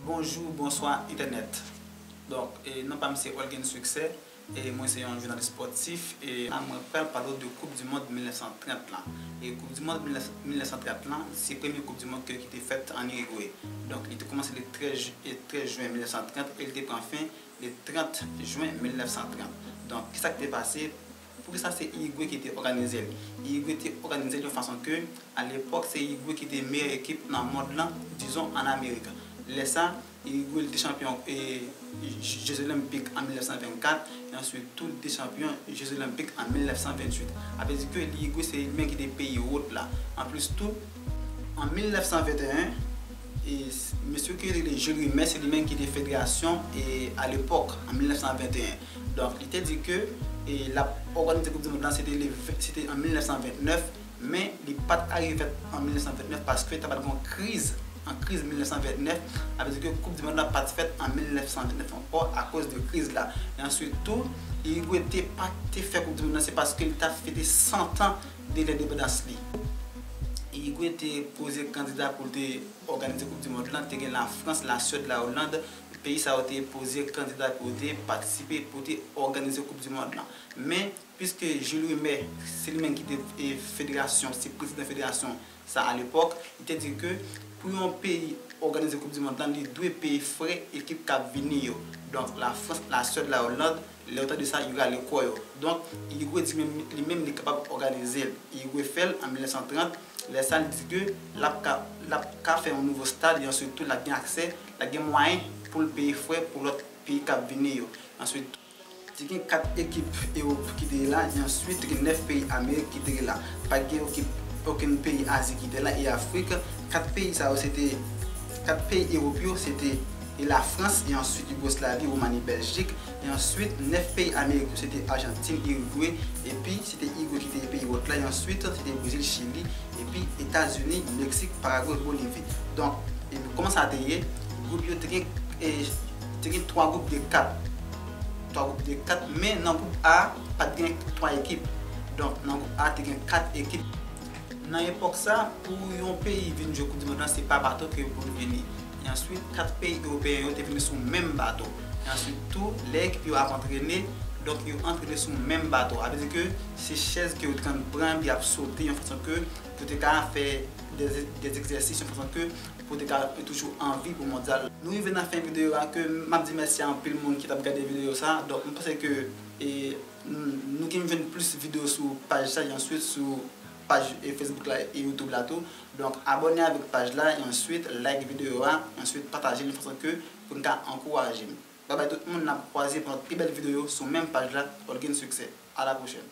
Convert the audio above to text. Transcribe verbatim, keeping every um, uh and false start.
Bonjou, bonswa entènèt. Donk, e, non pa m se Olguin Succès, e mwen se yon jounalis spòtif, e la mwen pral pale w de Koup di Mond mil nèf san trant lan. E Koup di Mond mil nèf san trant lan, se premye Koup di Mond ke, ki te fèt ann Irigwe. Donk, li te kòmanse le trèz, e trèz jen mil nèf san trant e li te pran fen le trant jen mil nèf san trant. Donk, kisa ki te pase? Poukisa se Irigwe ki te òganize l? Irigwe te òganize l yon fason ke, alepòk, se Irigwe ki te meyè ekip nan mond lan, dizon ann Amerik. Lè sa, Irigwe li te chanpyon, e, Jeux Olympiques an mil nèf san vennkat, e answit tou li te chanpyon Jeux Olympiques an mil nèf san venntuit. Sa vle di ke Irigwe se li menm ki te peyi wòt la. Anplis tou, an mil nèf san venteyen, e, mesye ki rele Jules Rimet, se li menm ki te federasyon, e, alepòk, an mil nèf san venteyen. Donk, li te di ke, e, l ap òganize Koup di Mond lan, se te le, se te an mil nèf san vennèf, men li pa t arive fèt an mil nèf san vennèf paske ta pral gen yon kriz, an kriz mil nèf san vennèf, sa vle di ke Koup di Mond lan pa t fèt an mil nèf san vennèf ankò akoz de kriz la. E answit tou, Irigwe te pa te fè Koup di Mond lan, se paske li t ap fete san tan de lendepandans li. Irigwe te poze kandida pou l te òganize Koup di Mond lan, te gen Lafrans, Laswèd, Laoland, peyi sa yo te poze kandida pou yo te patisipe, pou te òganize Koup di Mond lan. Men, piske Jules Rimet, se li menm ki te, e, federasyon, se prezidan federasyon sa alepòk, li te di ke pou yon peyi òganize Koup di Mond lan, li dwe peye frè ekip k ap vini yo. Donk, Lafrans, Laswèd, Laoland, lè yo tande sa, yo rale kò yo. Donk, Irigwe di menm, li menm li kapab òganize l. Irigwe fè l an mil nèf san trant. Lè sa, li di ke l ap ka, l ap ka fè yon nouvo stad, e answit tou, l ap gen aksè, l ap gen mwayen pou l peye frè pou lòt peyi k ap vini yo. Answit, te gen kat ekip Ewòp ki te la, e answit te gen nèf peyi Amerik ki te la. Pa t gen okenn, okenn peyi Azi ki te la, e Afrik. Kat peyi sa yo, se te, kat peyi Ewòp yo, se te, e Lafrans, e answit Yougoslavi, Woumani, Bèljik, e answit nèf peyi Amerik yo, se te Ajantin, Irigwe, epi se te Irigwe ki te peyi wòt la, e answit se te Brezil, Chili, epi Etazini, Meksik, Paragwe, Bolivi. Donk, epi kòman sa te ye? Gwoup yo te gen, e, te gen twa gwoup de kat. Twa gwoup de kat, men nan gwoup A, pa t gen twa ekip. Donk, nan gwoup A, te gen kat ekip. Nan epòk sa, pou yon peyi vin jwe Koup di Mond lan, se pa bato ke pou l vini. E answit, kat peyi ewopeyen yo te vini sou menm bato. E answit tou, lè ekip yo ap antrene, donk yo antrene sou menm bato. Sa vle di ke se chèz ke yo te konn pran, epi y ap sote yon fason ke pou te ka fè de, de egzèsis, yon fason ke pou te ka toujou an vi pou mondyal. Nou rive nan fen videyo a, ke m ap di mèsi a anpil moun ki t ap gade videyo sa. Donk, m panse ke, e, n-, nou gen jwenn plis videyo sou paj sa, e answit sou paj, e, Facebook la e YouTube la tou. Donk, abòne avèk paj la, e answit like videyo a, e answit pataje l yon fason ke pou n ka ankouraje m. Babay tout moun, n ap kwaze pou yon pi bèl videyo sou menm paj la, Olguin Succès. A la pwochèn.